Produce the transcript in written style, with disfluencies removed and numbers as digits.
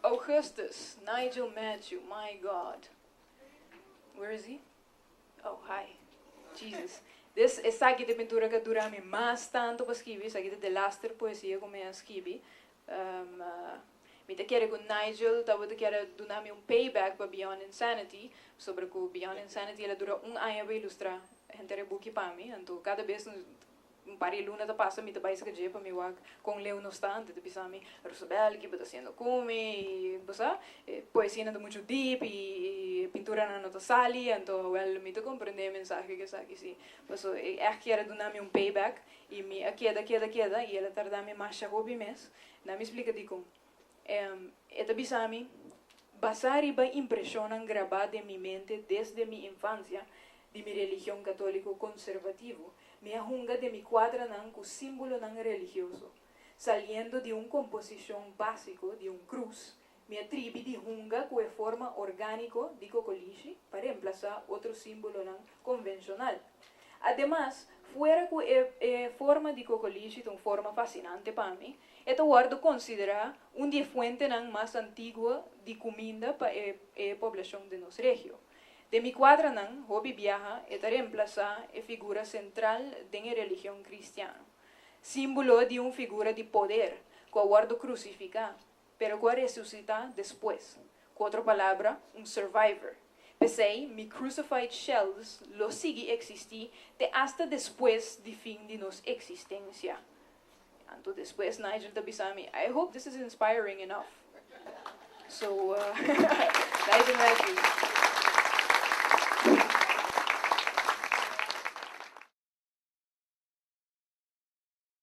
Augustus, Nigel Matthew, my God. Where is he? Oh, hi. Jesus. This esaki ta e pintura ku a dura mi mas tantu pa skirbi. Esaki ta e delaster poesia ku mi a skirbi. Mi ta kere ku Nigel tabata kier duna mi un payback pa Beyond Insanity, sobre ku Beyond Insanity el a dura un aña pa ilustrá henter e buki pa mi. Anto kada bes un par di luna ta pasa, mi ta bai dje pa mi wak kon leu nos ta. Anto ta bisa mi, "Rosabel, kiko bo ta hasiendo ku mi?" I bo sa, poesianan ta muchu deep i pinturanan no ta sali. Anto, well, mi ta komprendé e mensahe ku esaki si. Paso e echt kier duna mi un payback i mi a keda, keda, keda i el a tarda mi masha hopi mes. Na mi splika dikon. E ta bisa mi, "Basá riba impreshonnan grabá den mi mente desde mi infansia di mi religion katóliko konservativo, mi a hunga den mi kuadranan ku símbolonan religioso. Saliendo di un komposishon básiko di un krus, mi a tribi di hunga ku e forma orgániko di kokolishi pa remplasá otro símbolonan konvenshonal. Ademas, fuera ku e forma di kokolishi ta un forma fasinante pa mi, e ta wòrdu konsiderá un di e fuentenan mas antiguo di kuminda pa e poblashon di nos region. Den mi kuadranan, hopi biaha e ta remplasá e figura sentral den e religion kristian, símbolo di un figura di poder ku a wòrdu krusifiká, pero ku a resusitá despues. Ku otro palabra, un survivor. P'esei, mi crucified shells lo sigui eksistí te asta despues di fin di nos eksistensia." Anto despues Nigel ta bisa mi, "I hope this is inspiring enough." So, Nigel Matthews.